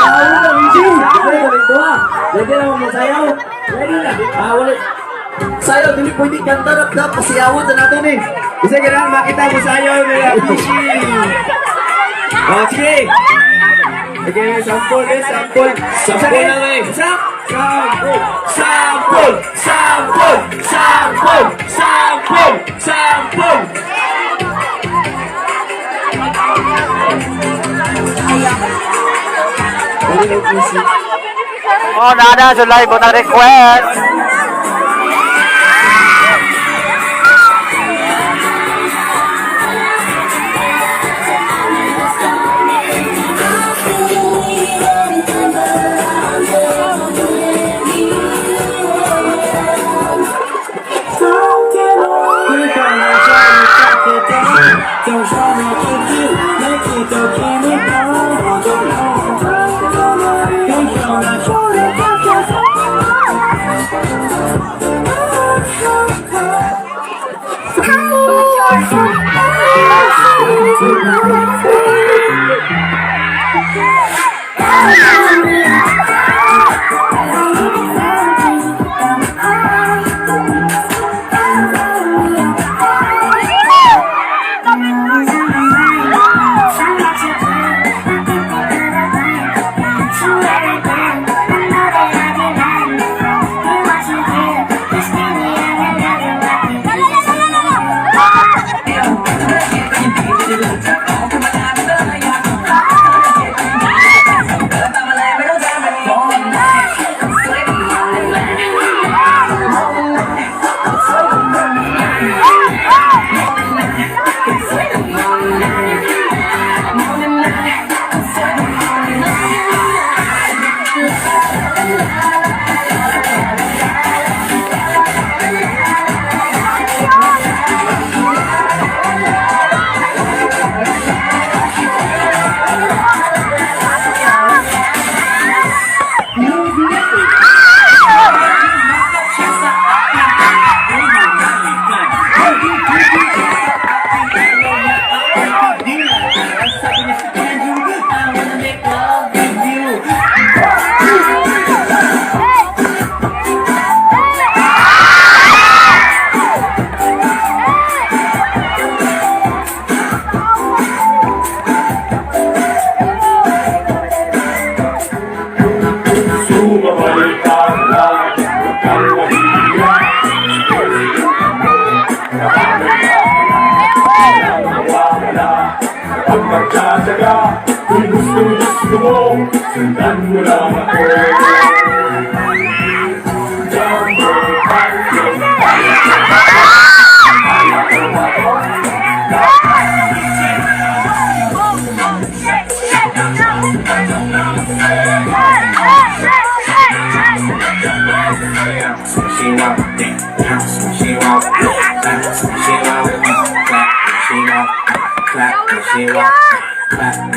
Ready na, ready na mo sayaw. Ready na. Ah, wala. Sayaw, dili pwede kanta rap rap, pasiyawon na nato ni. Kasi kailangan makita mo sayaw nila. Pishi. Okay. Okay, sample eh, sample. Sample na eh. Sample. Sample! Sample! Sample! Sample! Sample! Oh, nada sa live na request. Sumabay ka lang, huwag kang mahiya. Nawawala ang pagtsatsaga. Kung gusto gusto mo, sundan mo lang ako. Jumbo, tayo. She want, she want, clap, she want, clap, she want, clap, she want, clap.